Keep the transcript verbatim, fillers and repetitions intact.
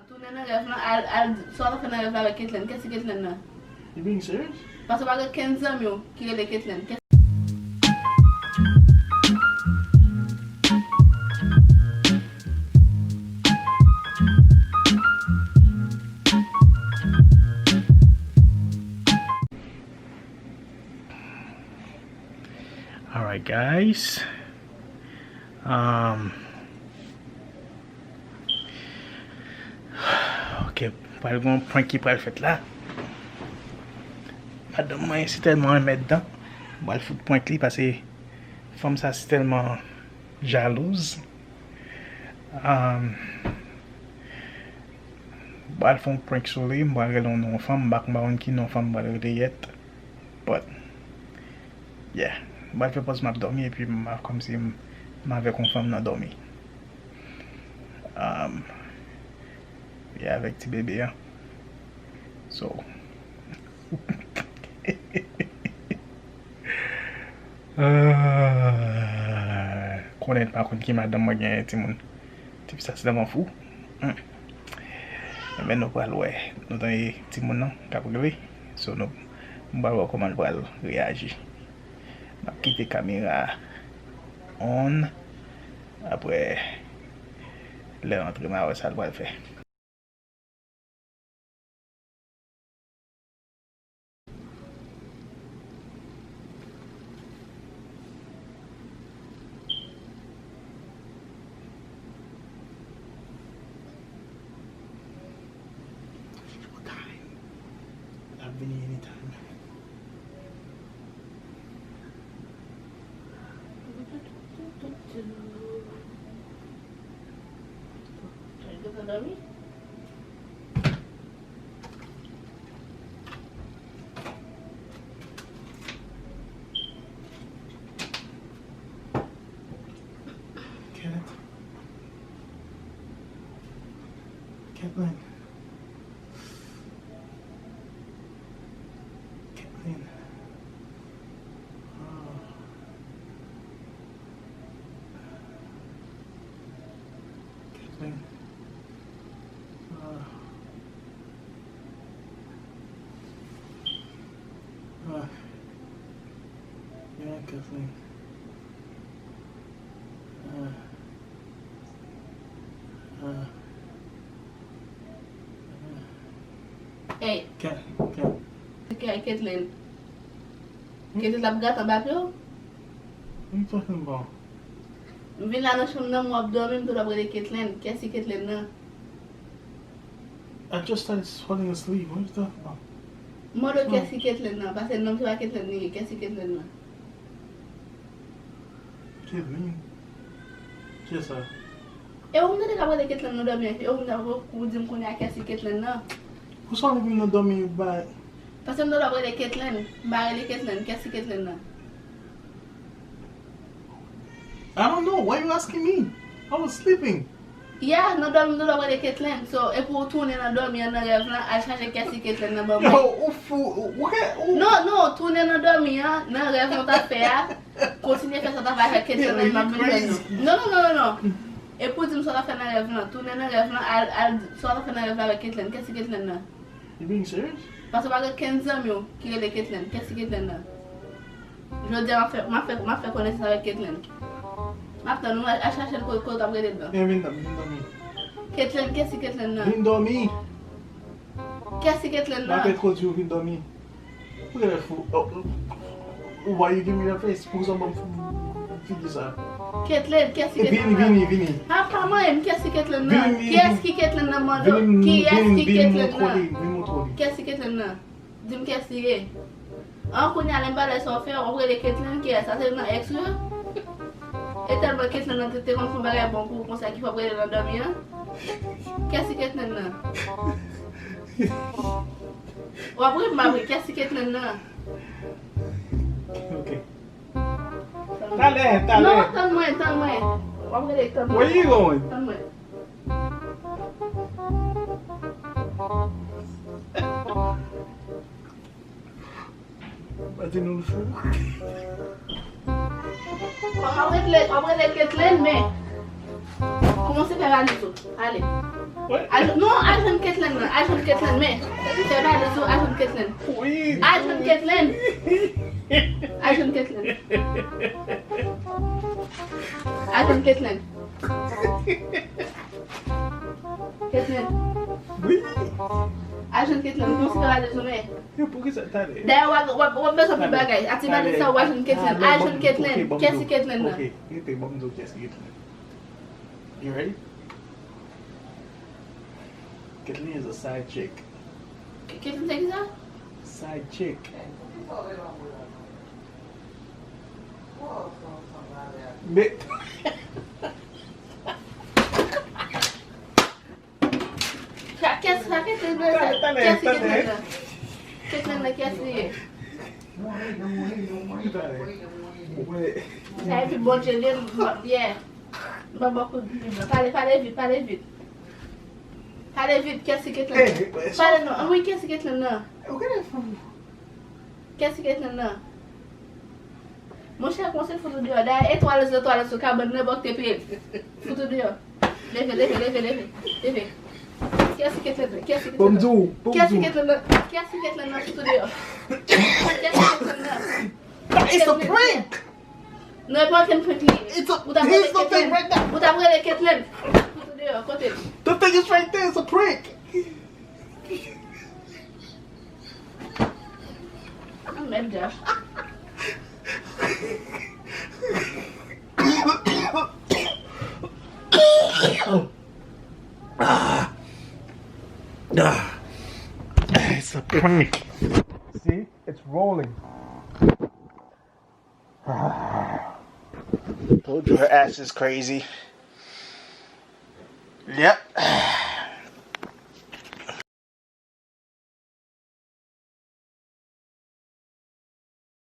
Tounen nan rèv lan, al, al, sa w ta fè nan rèv la avèk Ketlen? Kiyès ki Ketlen nan? You being serious? Paske w pa gen kenn zanmi w ki rele Ketlen. Kiyès Alright, guys. Um, ok, pral gen yon prank ki pral fèt la. Madanm mwen si tèlman renmen dan, m pral fout prank li paske fanm sa si tèlman jalouz. Um, m pral fè yon prank sou li, m pral rele yon non fanm, m pa konn ki non fanm m pral rele yèt. But, yeah, m pral fè pòz m ap dòmi epi m ap kòmsi m, m avèk yon fanm nan dòmi. Um, yeah, avèk ti bebe an. So, ah, konnen pa konn ki madanm mwen genyen timoun. Tifi sa se tèlman fou. Hmm. Enben nou pral wè. Nou tande timoun nan k ap rele. So nou, m pral wè kòman l pral reyaji. M ap kite kamera on. Apre, lè l antre, m a wè sa l pral fè. L ap vini anytime. Gentan dòmi? Cat. Kathleen. Kathleen. Ah. Kathleen. Ah. Ah. Yeah, Kathleen. Ah. Ah. Hey. Ke-, ke- Ke-, Ketlen. Ketlen ap gate anba pye w? What are you talking about? M vin la nan chanm nan, m wè w ap dòmi, m tande w ap rele Ketlen. Kiyès ki Ketlen nan? I just started falling asleep. What are you talking about? M mande w kiyès ki Ketlen nan, paske nonm se pa Ketlen li ye. Kiyès ki Ketlen nan? Ketlen? Kiyès sa? E ou m tande k ap rele Ketlen nan dòmi an, e ou m tande ou di m kounye a kiyès ki Ketlen nan. Pou sa w vin nan dòmi ba? Paske m tande w ap rele Ketlen, m pa rele Ketlen, kiyès ki Ketlen nan? I don't know. Why you asking me? I was sleeping. Yeah, nan dòmi m tande w ap rele Ketlen. So, epi w tounen nan dòmi an nan rèv lan, al chache kiyès ki Ketlen nan ban mwen. Yo, ou fou, ou, ou, ou. Non, non, tounen nan dòmi an, nan rèv lan w t ap fè a. Kontinye fè sa w t ap fè avèk Ketlen nan, m ap vin jwenn nou. Non, non, non, non, non. Epi w di m sa w t ap fè nan rèv lan. Tounen nan rèv lan, al, al, sa w t ap fè nan rèv lan avèk Ketlen. Kiyès ki Ketlen nan? You being serious? Paske w pa gen kenn zanmi w ki rele Ketlen. Kiyès ki Ketlen nan? Jodi a, m ap fè, m ap fè, m ap fè konesans avèk Ketlen. M ap tann ou, al, al chache l kote, kote w t ap rele l nan. Vin, vin, vin dòmi. Ketlen, kiyès ki Ketlen nan? Vin dòmi. Kiyès ki Ketlen nan? M ap entwodui w, vin dòmi. Ou genlè fou. Oh, oh, why you give me that face? Poukisa w ban m figi sa? Ketlen, kiyès ki Ketlen nan? Vini, vini, vini. Pa, pa manyen m, kiyès ki Ketlen nan? Vini, vini. Kiyès ki Ketlen nan, mande w? Kiyès ki Ketlen nan? Vini, vini, vini, montre li, vini montre li. Kiyès ki Ketlen nan? Di m kiyès li ye. An, kounye a, lè m pa lè sa w fè, w ap rele Ketlen, kiyès sa? Se nan ex ou yo? E tèlman Ketlen nan te, te konn fè yon bagay bon pou ou konsa ki fè w ap rele nan dòmi an? Kiyès ki Ketlen nan? W ap ri m, m ap ri. Kiyès ki Ketlen nan? Ok. Talè, talè. Non, tann mwen, tann mwen. W ap rele, tann mwen. Where you going? Tann mwen. Mwen di nou l fou. W ap rele, w ap rele Ketlen, men kòmanse fè valiz ou. Ale. Al jwenn, non, al jwenn Ketlen nan, al jwenn Ketlen, men. Fè bagay sou al jwenn Ketlen. Al jwenn Ketlen. Al jwenn Ketlen. Al jwenn Ketlen. Ketlen. Wi. Al jwenn Ketlen, nou se bagay sou men. Yo, poukisa, talè. Dayè, w ap, w ap, w ap bezwen pil bagay. Ati bagay sa, w al jwenn Ketlen. Al jwenn Ketlen. Kiyès ki Ketlen nan? Ok, rete, ban m di w kiyès ki Ketlen. You ready? Ketlen is a side chick. Ketlen se kisa? Side chick. Men. Sa, kiyès, sa, Ketlen nan, kiyès ki Ketlen nan? Ketlen nan, kiyès li ye? Sa epi Bondye li, m ap byen. M ap ba w kout byen. Pale, pale vit, pale vit. Pale vit, kiyès ki Ketlen nan? Pale non, anmwe kiyès ki Ketlen nan? Kiyès ki Ketlen nan? Monchè, kòmanse fout ou deyò. Dayè, etwal, etwal sou kabann nan, bò k te peye l. Fout ou deyò. Leve, leve, leve, leve. Leve. Kiyès ki Ketlen nan? Kiyès ki Ketlen nan? Kiyès ki Ketlen nan? Kiyès ki Ketlen nan? Fout ou deyò. Kiyès ki Ketlen nan? It's a prank! Non, e pa okenn prank li ye. Ou t ap rele Ketlen. Ou t ap rele Ketlen. Fout ou deyò, kote l? The thing is right there, it's a prank! Anmède. Ah. Ah. It's a prank. See? It's rolling. Ah. Told you her ass is crazy. Yep.